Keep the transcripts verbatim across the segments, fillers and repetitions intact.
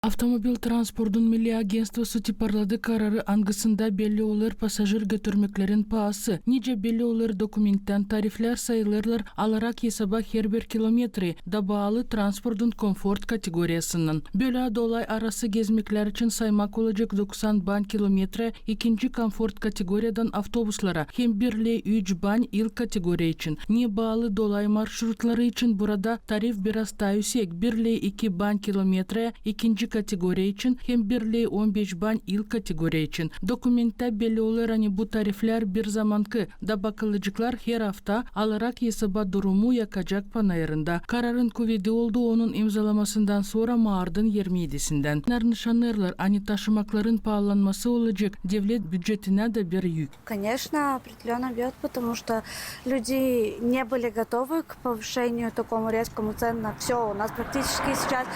Avtomobil transportun Milli Agentstvosu tiparladı kararı, angısında belli olêr pasajer götürmeklerin paası. Nicä belli olêr dokumenttän, tariflär sayılêrlar alarak esaba herbir kilometrayı da baalı transportun konfort kategoriyasından. Bölä dolay arası gezmeklär için saymak olacek doksan ban kilometrayı ikinci konfort kategoriyadan avtobuslara hem bir ley üç ban ilk kategoriya için. Ne baalı dolay marşrutları için burada tarif biraz taa üüsek, bir ley iki ban kilometrayı ikinci kategoriya için hem bir ley on beş ban ilk kategoriya için. Dokumenttän belli olêr, ani bu tariflär bir zamankı da bakılaceklar her afta, alarak esaba durumu yakacak panayırında. Kararın kuvedi oldu onun imzalamasından sora martın irmi edisindän. Onnar nışannêêrlar, ani taşımakların paalanması olacek devlet bücetinä dä bir yük. Конечно, определённо бьёт, потому что люди не были готовы к повышению такому резкому цен на всё. У нас практически сейчас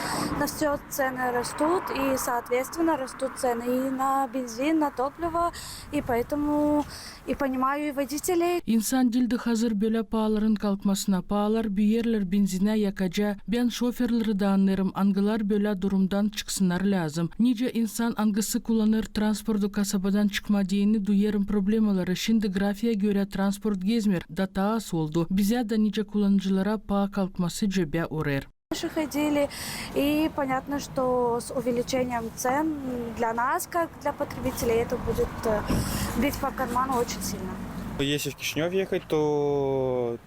на всё цены растут, и, соответственно, растут цены и на бензин, на топливо, и поэтому и понимаю и водителей. İnsan diildi hazır bölä paaların kalkmasına. Paalar büüyerlär benzinä, yakacaa. Bän şoferleri dä annêêrım, angılar bölä durumdan çıksınnar lääzım. Nicä insan, angısı kullanêr transportu kasabadan çıkmaa deyni, duyêrım problemaları. Şindi grafiä görä transport gezmeer, da taa az oldu. Bizä dä nicä kullanıcılara paa kalkması cebä urêr. Ходили, и понятно, что с увеличением цен для нас, как для потребителей, это будет, э, бить по карману очень сильно. Если в Кишинёв ехать, то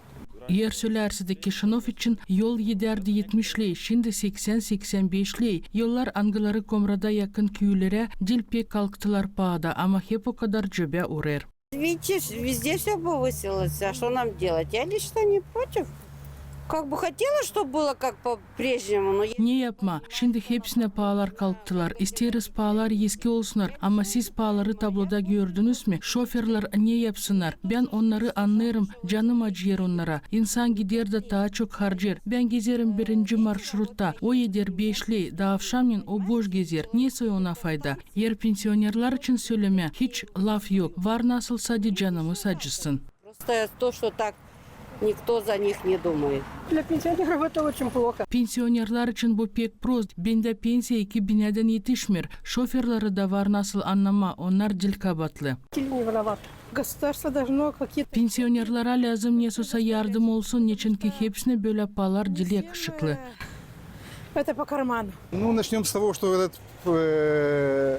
Eer sölärsä dä Kişinöv için, yol edärdi etmiş ley, şindi seksän, seksän beş ley. Yollar, angıları Komrada yakın küülerä, diil pek kalktılar paada, ama hep okadar cebä urêr. Видите, везде всё повысилось, а что нам делать? Я лично не против. Как бы хотела, чтоб было как по-прежнему, но... Ne yapmaa? Şindi hepsinä paalar kalktılar. İsteeriz, paalar eski olsunnar, ama siz paaları tabloda gördünüz mü? Şoferlär ne yapsınnar? Bän onnarı annêêrım, canım acıyêr onnara. İnsan gider dä taa çok harcêêr. Bän gezerim birinci marşrutta. O eder beş ley, da avşamnen o boş gezer. Nesoy ona fayda? Eer pensionerlär için sölemää, hiç laf yok. Var nasıl, sade canımız acısın. Просто то, что так никто за них не думает. Для пенсионеров это очень плохо. Pensionerlär için bu pek prost. Bendä pensiya iki binädän etişmeer. Şoferleri dä var nasıl annamaa, onnar diil kabaatlı. Или не виноват. Государство должно какие-то... Pensionerlärä lääzım nesoysa yardım olsun, neçinki hepsinä bölä paalar diil yakışıklı. Это по карману. Ну, начнём с того, что этот, э,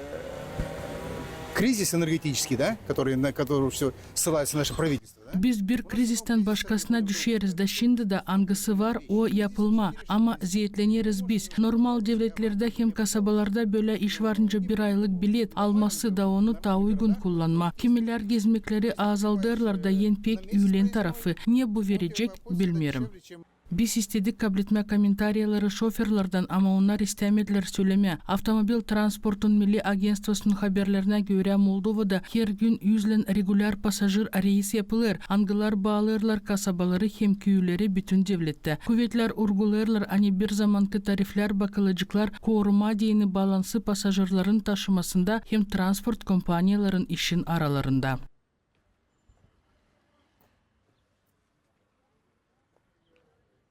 кризис энергетический, да, который, на который всё ссылается наше правительство, да? Biz bir krizistän başkasına düşeriz da şindi dä angısı var, o yapılmaa. Ama zeetläneriz biz. Normal devletlerdä hem kasabalarda bölä iş var nicä bir aylık bilet alması da onu taa uygun kullanmaa. Kimilär gezmekleri azaldêrlar da en pek üülen tarafı. Ne bu verecek, bilmeerim. Biz istedik kabletmää komentariyaları şoferlerdän, ama onnar istämedilär sölemää. Avtomobil transportun Milli Agentstvosunun haberlerinä görä, Moldovada her gün üüzlän regulär pasajer reys yapılêr, angılar baalêêrlar kasabaları hem küüleri bütün devlettä. Kuvetlär urgulêêrlar, ani bir zamankı tariflär bakılaceklar korumaa deyni balansı pasajerlerin taşımasında hem transport kompaniyaların işin aralarında.